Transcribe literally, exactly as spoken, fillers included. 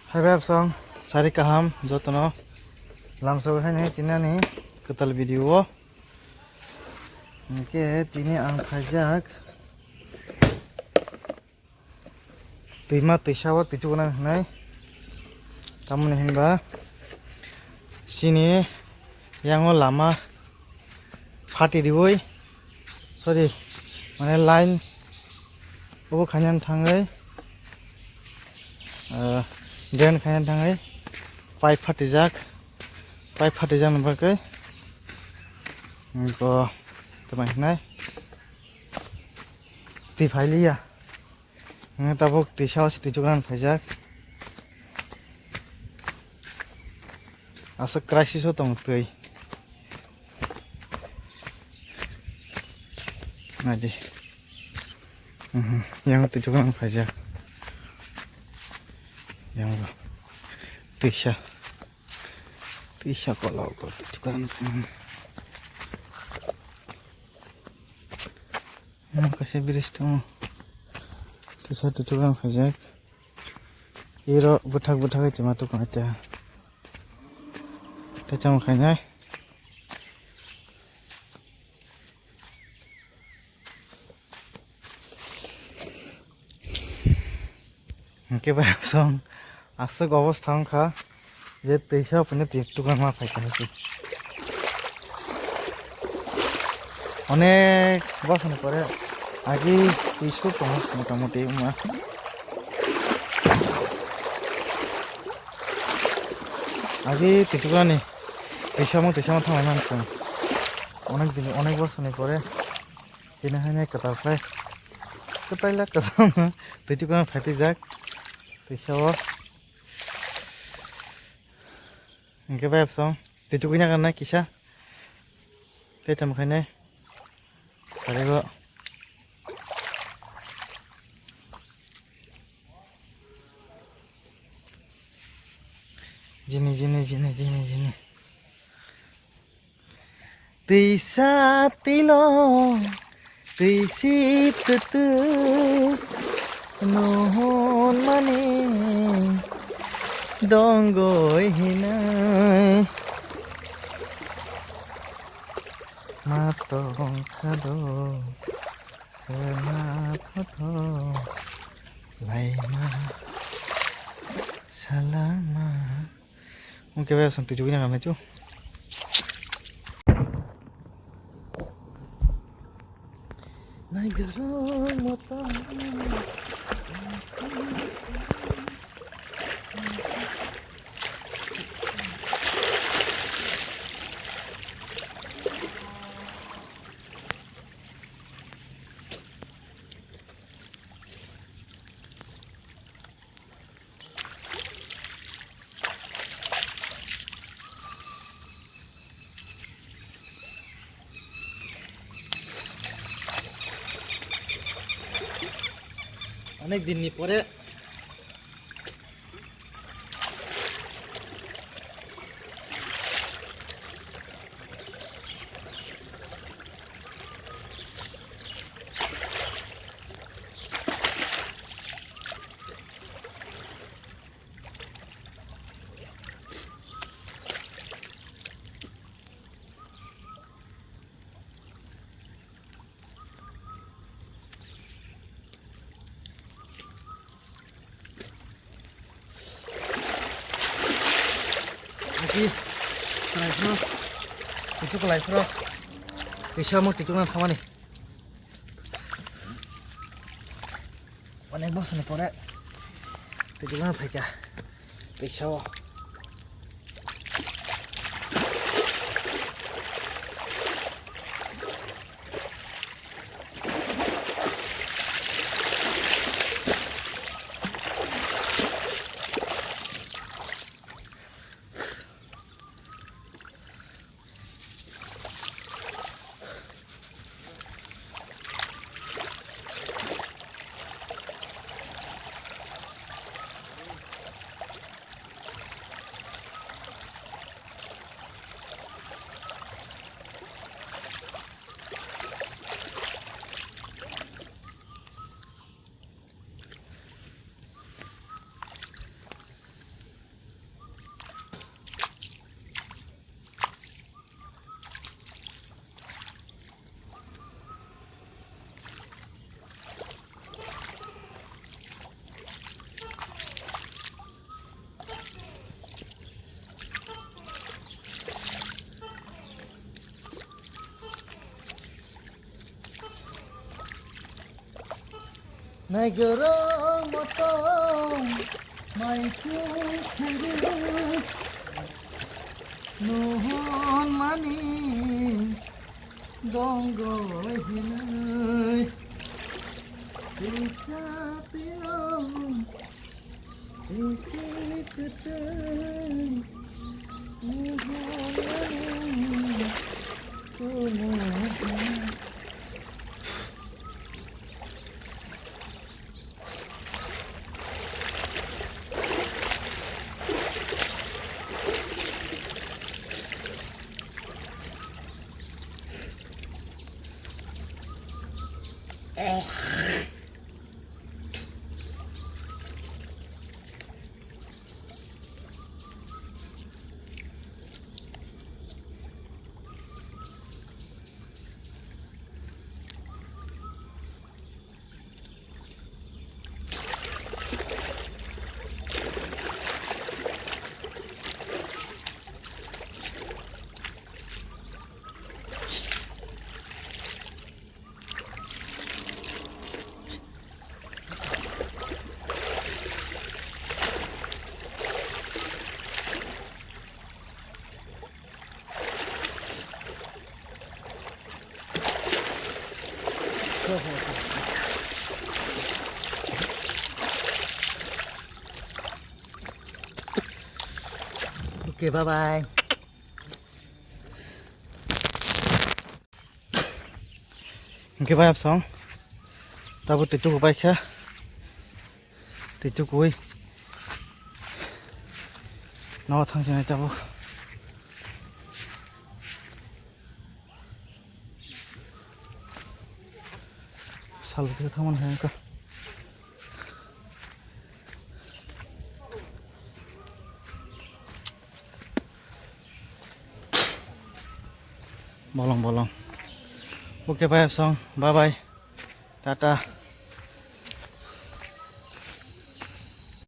Hai bai song, sari kaham jotono lamsok hai nai tinani kwtal video o. Hingke tini ang phaijak twima twisa o twichuk nang hinai. Tamoni hinba chini yango lama phati riwi, sorry, mane line obo khaina thangwi, ah, drain khaina thangwi pipe phatijak, pipe phatijak ni bagwi, ko, tamo hinai twi phailiya. Ang tabuk twisa o se twichuk rani phaijak. Aswk crisis o tongo twi. Naidi. Mhm. Yang twichuk rani phaijak. Yang bo. Twisa. Twisa kolok twichuk rani phaijak. Ano kaisa bridge tongo. Tisa tutugang khaijak. Iro bwthak bwthak bai tongma tukang ita. Tei chamo khainai. Hingke bai song aswk obostha wngkha je twisa phano twi tukang ma phaikha se. Onek bosoni pore agi twi suk tongo motamuti wngma. Agi twi tukani twisamo twisamo thanglai mansong. Onek din onek bosoni pore. Tini haino kwtal khe, kwtal le kwtal twi tukuna phaitijak twisa o. Hingke bai song twi tukuna kisa tei tamo khainai sarigo. Jini, jini, jini, jini, jini. Twisa twilo, twisip twtwi, nuhun mani dongoi hinai. Ma tong kha do. Khela thotho laima salama. Wngkhe bai aswk twi chukui nang nai chu. Naigarong motang. Onek din ni pore. Aki, kalaifro, itu kalaifro, bisa mau tikungan khamani. Onek bosoni pore twichukna phaikha twisa o. Naigoro motong mai chukhiru nuhun mani dongoi hinui. Tisa tiyong tisi kutung nuhun mani kumu. Okay, bye bye. Hingke bai absong. Tabuk twi tuku bai kha. Twi tukuwi. Nogo thang sinai tabuk. Sal khe thangmani hai wngkha. Bolong bolong. Okay, bye, song. Bye bye. Tata.